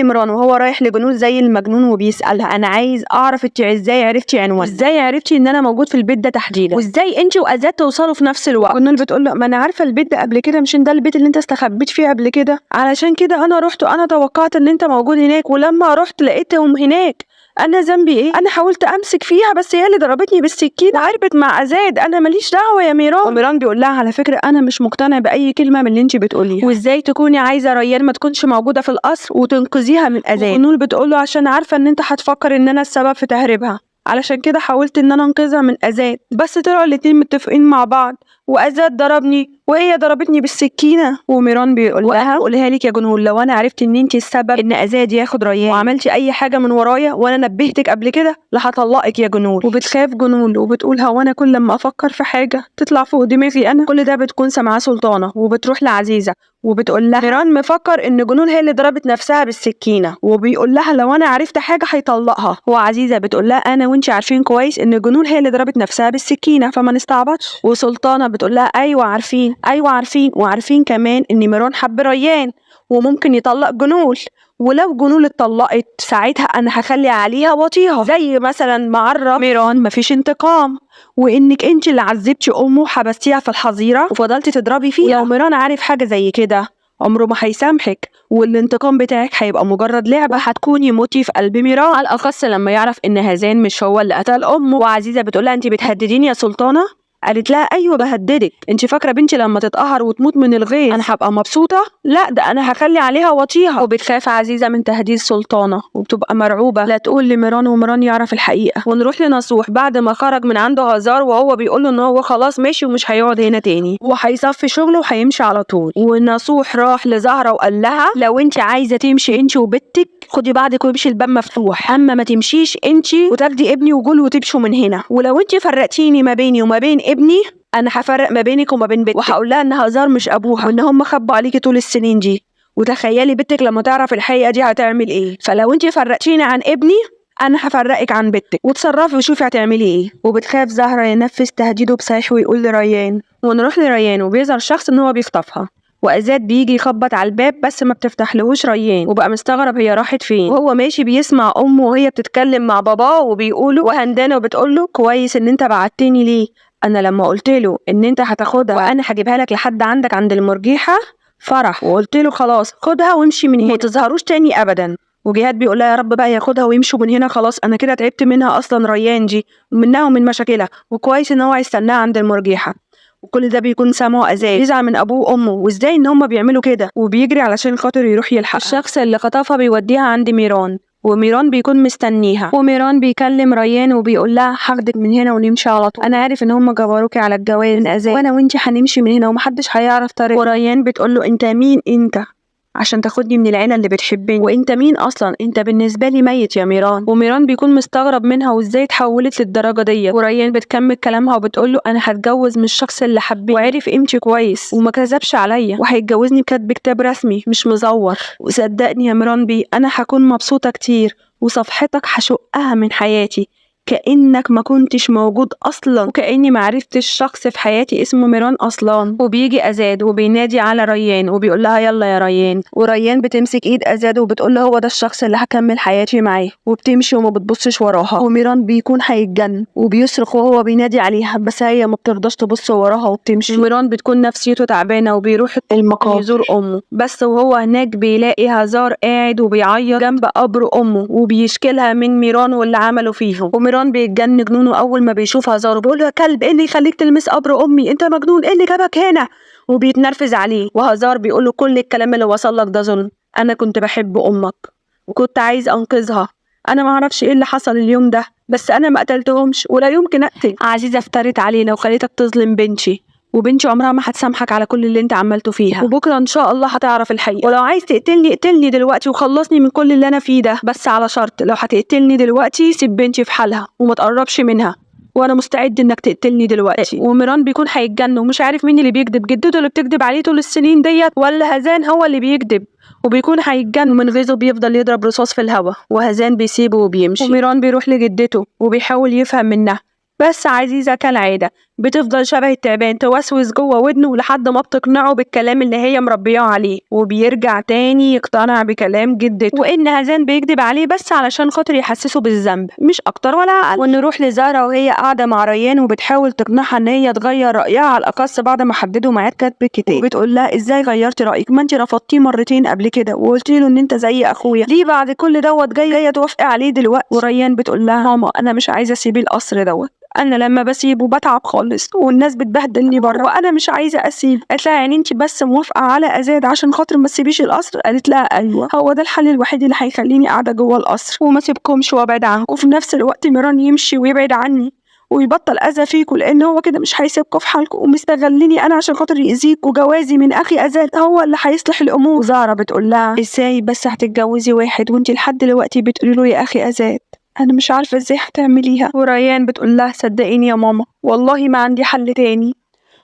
ميران وهو رايح لجنود زي المجنون وبيسالها انا عايز اعرف انت ازاي عرفتي عنوان، ازاي عرفتي ان انا موجود في البيت ده تحديدا، وازاي انت وازاد توصلوا في نفس الوقت. جنود بتقول له ما انا عارفه البيت ده قبل كده، مش ده البيت اللي انت استخبيت فيه قبل كده، علشان كده انا رحت وانا توقعت ان انت موجود هناك، ولما رحت لقيتهم هناك. انا ذنبي ايه؟ انا حاولت امسك فيها بس هي اللي ضربتني بالسكين وهربت مع ازاد، انا ماليش دعوه يا ميران. وميران بيقول لها على فكرة انا مش مقتنع باي كلمة من اللي انت بتقوليها، وازاي تكوني عايزه ريان ما تكونش موجودة في القصر وتنقذيها من ازاد. ونول بتقول له عشان عارفه ان انت هتفكر ان انا السبب في تهريبها، علشان كده حاولت ان انا انقذها من ازاد، بس طلعوا الاتنين متفقين مع بعض، وازاد ضربني وهي ضربتني بالسكينة. وميران بيقول لها قولها لك يا جنون، لو انا عرفت ان انت السبب ان ازاد ياخد ريان وعملتي اي حاجة من ورايا وانا نبهتك قبل كده لا هطلقك يا جنون. وبتخاف جنون وبتقول هو انا كل لما افكر في حاجة تطلع فوق دماغي انا. كل ده بتكون سامعاه سلطانه، وبتروح لعزيزه وبتقول لها ميران مفكر ان جنون هي اللي ضربت نفسها بالسكينة، وبيقول لها لو انا عرفت حاجة هيطلقها. وعزيزه بتقول لها انا وانت عارفين كويس ان جنون هي اللي ضربت نفسها بالسكينة فما نستعبطش. وسلطانه بتقول لها ايوه عارفين، ايوه عارفين، وعارفين كمان ان ميران حب ريان وممكن يطلق جنول، ولو جنول اتطلقت ساعتها انا هخلي عليها وطيها، زي مثلا معرف ميران مفيش انتقام، وانك انت اللي عذبتي امه وحبستيها في الحظيرة وفضلتي تضربي فيها. لو ميران عارف حاجة زي كده عمره ما هيسامحك، والانتقام بتاعك هيبقى مجرد لعبه، هتكوني موتي في قلب ميران، على الاخص لما يعرف ان هزان مش هو اللي قتل امه. وعزيزه بتقولها انت بتهدديني يا سلطانه؟ قالت لها ايوه بهددك، انت فاكره بنتي لما تتقهر وتموت من الغيظ انا هبقى مبسوطة؟ لا ده انا هخلي عليها وطيها. وبتخاف عزيزه من تهديد سلطانه وبتبقى مرعوبه لا تقول لميران وميران يعرف الحقيقة. ونروح لنصوح بعد ما خرج من عنده هزار وهو بيقول له ان هو خلاص ماشي ومش هيقعد هنا تاني وهيصفي شغله وهيمشي على طول. ونصوح راح لزهره وقال لها لو انت عايزه تمشي انت وبنتك خدي بعضك وامشي، الباب مفتوح، اما ما تمشيش انت وتاخدي ابني وجول وتمشوا من هنا، ولو انت فرقتيني ما بيني وما بين ابني انا هفرق ما بينك وما بين بنتك، وهقول لها ان هزار مش ابوها وان هم خبوا عليكي طول السنين دي، وتخيلي بنتك لما تعرف الحقيقة دي هتعمل ايه، فلو انت فرقتيني عن ابني انا هفرقك عن بنتك، وتصرفي وشوفي هتعملي ايه. وبتخاف زهره ينفذ تهديده بصحيح ويقول لريان. ونروح لريان وبيظهر شخص ان هو بيخطفها، وازاد بيجي يخبط على الباب بس ما بتفتحلهوش ريان، وبقى مستغرب هي راحت فين. وهو ماشي بيسمع امه وهي بتتكلم مع باباه وبيقولوا وهندانه وبتقول له كويس ان انت بعتني ليه، انا لما قلت له ان انت هتاخدها وانا هجيبها لك لحد عندك عند المرجيحه فرح، وقلت له خلاص خدها وامشي من هنا وما تظهروش تاني ابدا. وجهاد بيقول لها يا رب بقى ياخدها ويمشوا من هنا خلاص، انا كده تعبت منها اصلا ريان دي، منها ومن مشاكلها، وكويس ان هو هيستناها عند المرجيحه. وكل ده بيكون سامعه ازاد، بيزعل من ابوه وامه وازاي ان هما بيعملوا كده، وبيجري علشان خاطر يروح يلحقها. الشخص اللي خطفها بيوديها عند ميران، وميران بيكون مستنيها، وميران بيكلم ريان وبيقول لها هاخدك من هنا ونمشي على طول، انا عارف ان هم جبروكي على الجواز من ازاد، وانا وانتي هنمشي من هنا ومحدش هيعرف طريق. وريان بتقول له انت مين انت عشان تاخدني من العيلة اللي بتحبني، وانت مين اصلا، انت بالنسبة لي ميت يا ميران. وميران بيكون مستغرب منها وازاي اتحولت للدرجة دي. وريان بتكمل كلامها وبتقول له انا هتجوز من الشخص اللي حبيته وعرف قيمتي كويس وما كذبش عليا، وهيتجوزني بكتب كتاب رسمي مش مزور، وصدقني يا ميران بيه انا هكون مبسوطة كتير، وصفحتك هشقها من حياتي كأنك ما كنتش موجود أصلا، وكأني ما عرفتش شخص في حياتي اسمه ميران أصلا. وبيجي أزاد وبينادي على ريان وبيقول لها يلا يا ريان، وريان بتمسك إيد أزاد وبتقول له هو ده الشخص اللي هكمل حياتي معاه، وبتمشي وما بتبصش وراها. وميران بيكون هيتجن وبيصرخ وهو بينادي عليها، بس هي ما بترضاش تبص وراها وبتمشي. ميران بتكون نفسيته تعبانة وبيروح المقابر يزور أمه، بس وهو هناك بيلاقي هزار قاعد وبيعيط جنب قبر أمه وبيشكلها من ميران واللي عمله فيهم. وميران بيتجن جنونه اول ما بيشوف هزار وبيقول له يا كلب ايه اللي يخليك تلمس قبر امي، انت مجنون، ايه اللي جابك هنا، وبيتنرفز عليه. وهزار بيقول له كل الكلام اللي وصل لك ده ظلم، انا كنت بحب امك وكنت عايز انقذها، انا ما اعرفش ايه اللي حصل اليوم ده، بس انا ما قتلتهمش ولا يمكن اقتل. عزيزه افترت علينا وخليتك تظلم بنتي، وبنتي عمرها ما هتسامحك على كل اللي انت عملته فيها، وبكره ان شاء الله هتعرف الحقيقة، ولو عايز تقتلني اقتلني دلوقتي وخلصني من كل اللي انا فيه ده، بس على شرط لو هتقتلني دلوقتي سيب بنتي في حالها وما تقربش منها، وانا مستعد انك تقتلني دلوقتي. وميران بيكون هيتجن ومش عارف مين اللي بيكذب، جدته اللي بتكذب عليه طول السنين ديت ولا هزان هو اللي بيكذب، وبيكون هيتجن ومن غيظه بيفضل يضرب رصاص في الهوا، وهزان بيسيبه وبيمشي. وميران بيروح لجدته وبيحاول يفهم منها، بس عزيزة كالعادة بتفضل شبه التعبان توسوس جوه ودنه لحد ما بتقنعه بالكلام اللي هي مربياه عليه، وبيرجع تاني يقتنع بكلام جدته وان هازان بيكذب عليه بس علشان خاطر يحسسه بالذنب مش اكتر ولا اقل. ونروح لزهرة وهي قاعدة مع ريان وبتحاول تقنعها ان هي تغير رايها على الاقص بعد ما حددوا ميعاد كتب الكتاب، وبتقول لها ازاي غيرتي رايك؟ ما انت رفضتيه مرتين قبل كده وقلتي له ان انت زي اخويا، ليه بعد كل دوت جاية توافقي عليه دلوقتي؟ وريان بتقول لها ماما انا مش عايزه اسيب القصر دوت، انا لما بسيبه بتعب خالص والناس بتبهدلني بره وانا مش عايزه اسيب. قالت لها يعني انت بس موافقة على ازاد عشان خاطر ما تسيبيش القصر؟ قالت لها ايوه، هو ده الحل الوحيد اللي هيخليني قاعدة جوه القصر وما اسيبكمش وابعد عنكم، وفي نفس الوقت ميران يمشي ويبعد عني ويبطل اذى فيكم، لان هو كده مش هيسيبكم في حالكم ومستغلني انا عشان خاطر يأذيكوا، وجوازي من اخي ازاد هو اللي هيصلح الامور. زهره بتقول لها ازاي بس هتتجوزي واحد وانت لحد دلوقتي بتقولي له يا اخي ازاد؟ انا مش عارفه ازاي هتعمليها. وريان بتقول لها صدقيني يا ماما والله ما عندي حل تاني.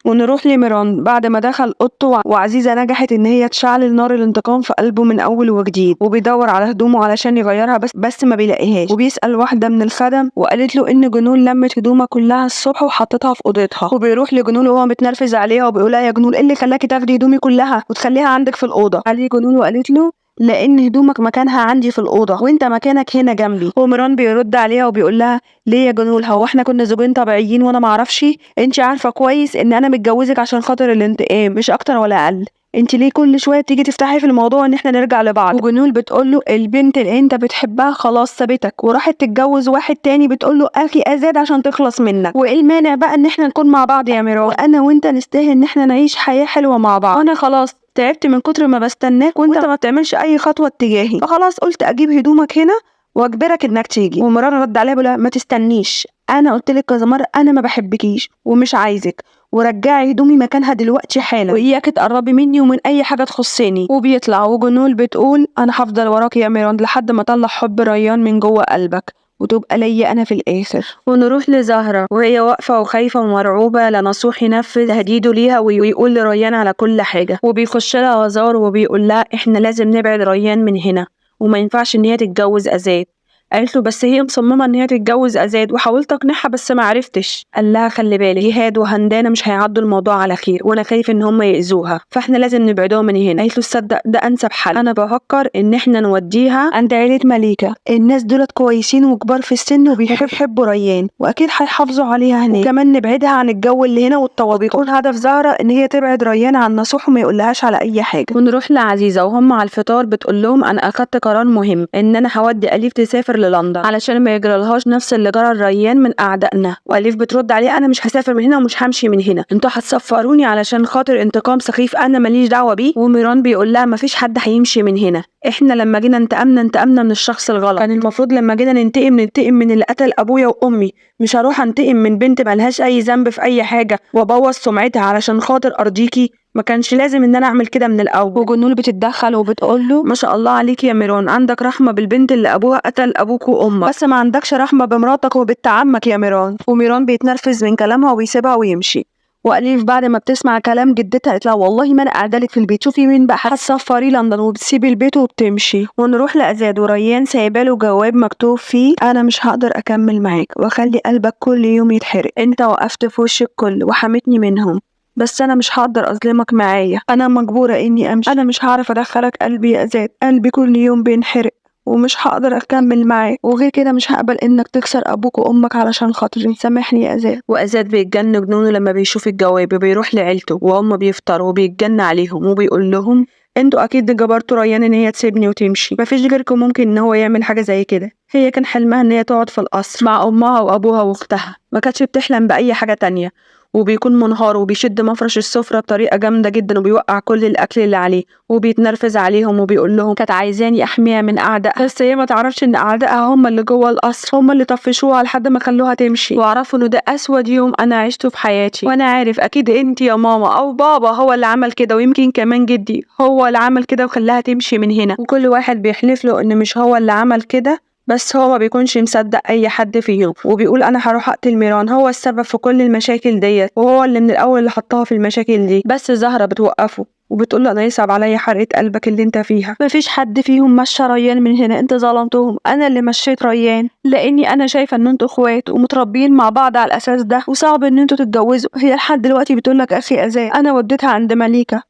ونروح لميران بعد ما دخل اوضته وعزيزه نجحت ان هي تشعل نار الانتقام في قلبه من اول وجديد، وبيدور على هدومه علشان يغيرها بس ما بيلاقيهاش، وبيسال واحدة من الخدم وقالت له ان جنول لمت هدومها كلها الصبح وحطتها في اوضتها. وبيروح لجنول وهو متنرفز عليها وبيقول لها يا جنول ايه اللي خلاكي تاخدي هدومي كلها وتخليها عندك في الاوضة؟ عليه جنول وقالت له لان هدومك مكانها عندي في الاوضة وانت مكانك هنا جنبي. وميران بيرد عليها وبيقول لها ليه يا جنول، هو احنا كنا زوجين طبيعيين وانا معرفش؟ انت عارفه كويس ان انا متجوزك عشان خاطر الانتقام مش اكتر ولا اقل، انت ليه كل شوية بتيجي تفتحي في الموضوع ان احنا نرجع لبعض؟ وجنول بتقول له البنت اللي انت بتحبها خلاص سابتك وراحت تتجوز واحد تاني، بتقول له اخي ازاد عشان تخلص منك، وايه المانع بقى ان احنا نكون مع بعض يا ميران؟ وانا وانت نستاهل ان احنا نعيش حياة حلوة مع بعض، وانا خلاص تعبت من كتر ما بستناك وانت ما بتعملش اي خطوة اتجاهي، فخلاص قلت اجيب هدومك هنا واجبرك انك تيجي. وميران رد عليها بيقول ما تستنيش، انا قلت لك كذا مرة انا ما بحبكيش ومش عايزك، ورجعي هدومي مكانها دلوقتي حالا، واياك تقربي مني ومن اي حاجة تخصني. وبيطلع وجنول بتقول انا هفضل وراك يا ميران لحد ما اطلع حب ريان من جوه قلبك وتبقى ليا انا في الاخر. ونروح لزهره وهي واقفة وخايفة ومرعوبه لنصوح ينفذ تهديده ليها ويقول لريان على كل حاجة، وبيخش لها غزار وبيقول لها احنا لازم نبعد ريان من هنا وما ينفعش ان هي تتجوز ازاد. قالت له بس هي مصممه ان هي تتجوز ازاد وحاولت اقنعها بس ما عرفتش. قال لها خلي بالك جهاد وهندانه مش هيعدوا الموضوع على خير وانا خايف ان هم يأذوها، فاحنا لازم نبعدهم من هنا. قالت له تصدق ده انسب حل، انا بفكر ان احنا نوديها عند عيله مليكة، الناس دولت كويسين وكبار في السن وبيحبوا ريان واكيد هيحافظوا عليها هناك، وكمان نبعدها عن الجو اللي هنا والطوابير. يكون هدف زهره ان هي تبعد ريان عن نصوح وما يقولهاش على اي حاجة. ونروح لعزيزه وهم على الفطار بتقول لهم انا اخدت قرار مهم ان انا هودي اليف تسافر للندن علشان ما يجرالهاش نفس اللي جرى الريان من اعدائنا. واليف بترد عليه انا مش هسافر من هنا ومش همشي من هنا، انتوا هتسفروني علشان خاطر انتقام سخيف انا ماليش دعوه بيه. وميران بيقول لها مفيش حد هيمشي من هنا، احنا لما جينا انتقمنا من الشخص الغلط، كان المفروض لما جينا ننتقم من اللي قتل ابويا وامي، مش هروح انتقم من بنت ملهاش اي ذنب في اي حاجة وابوظ سمعتها علشان خاطر ارضيكي، ما كانش لازم ان انا اعمل كده من الاول. وجنول بتتدخل وبتقول له ما شاء الله عليك يا ميران، عندك رحمه بالبنت اللي ابوها قتل ابوك وامك، بس ما عندكش رحمه بمراتك وبنت عمك يا ميران. وميران بيتنرفز من كلامها وبيسيبها ويمشي. وأليف بعد ما بتسمع كلام جدتها قالت لها والله ما انا قاعدة لك في البيت، شوفي مين بقى هتسفري لندن، وبتسيبي البيت وبتمشي. ونروح لأزاد وريان سايباله جواب مكتوب فيه انا مش هقدر اكمل معاك واخلي قلبك كل يوم يتحرق، انت وقفت في وش الكل وحمتني منهم، بس انا مش هقدر اظلمك معايا، انا مجبوره اني امشي، انا مش هعرف ادخلك قلبي يا ازاد، قلبي كل يوم بينحرق ومش هقدر اكمل معاك، وغير كده مش هقبل انك تكسر ابوك وامك علشان خاطري، سامحني يا ازاد. وازاد بيتجن جنونه لما بيشوف الجواب وبيروح لعيلته وهم بيفطروا وبيتجن عليهم وبيقول لهم انتوا اكيد جبرتوا ريان ان هي تسيبني وتمشي، مفيش غيركم ممكن ان هو يعمل حاجة زي كده، هي كان حلمها ان هي تقعد في القصر مع امها وابوها واختها، ما كانتش بتحلم باي حاجة تانية. وبيكون منهار وبيشد مفرش السفرة بطريقة جامدة جدا وبيوقع كل الأكل اللي عليه وبيتنرفز عليهم وبيقول لهم كانت عايزاني أحميها من أعدائها، بس هي ما تعرفش إن أعدائها هم اللي جوه القصر، هم اللي طفشوها لحد ما خلوها تمشي، وعرفوا إنه ده أسود يوم أنا عشته في حياتي، وأنا عارف أكيد أنت يا ماما أو بابا هو اللي عمل كده، ويمكن كمان جدي هو اللي عمل كده وخلاها تمشي من هنا. وكل واحد بيحلف له إن مش هو اللي عمل كده، بس هو ما بيكونش مصدق اي حد فيهم، وبيقول انا هروح اقتل ميران، هو السبب في كل المشاكل ديت، وهو اللي من الاول اللي حطها في المشاكل دي. بس زهرة بتوقفه وبتقول له انا يصعب عليا حرقة قلبك اللي انت فيها، مفيش حد فيهم مشى ريان من هنا، انت ظلمتهم، انا اللي مشيت ريان لاني انا شايفه ان انتوا اخوات ومتربيين مع بعض على الاساس ده، وصعب ان انتوا تتجوزوا. هي لحد دلوقتي بتقول لك اخي ازاد، انا وديتها عند مليكة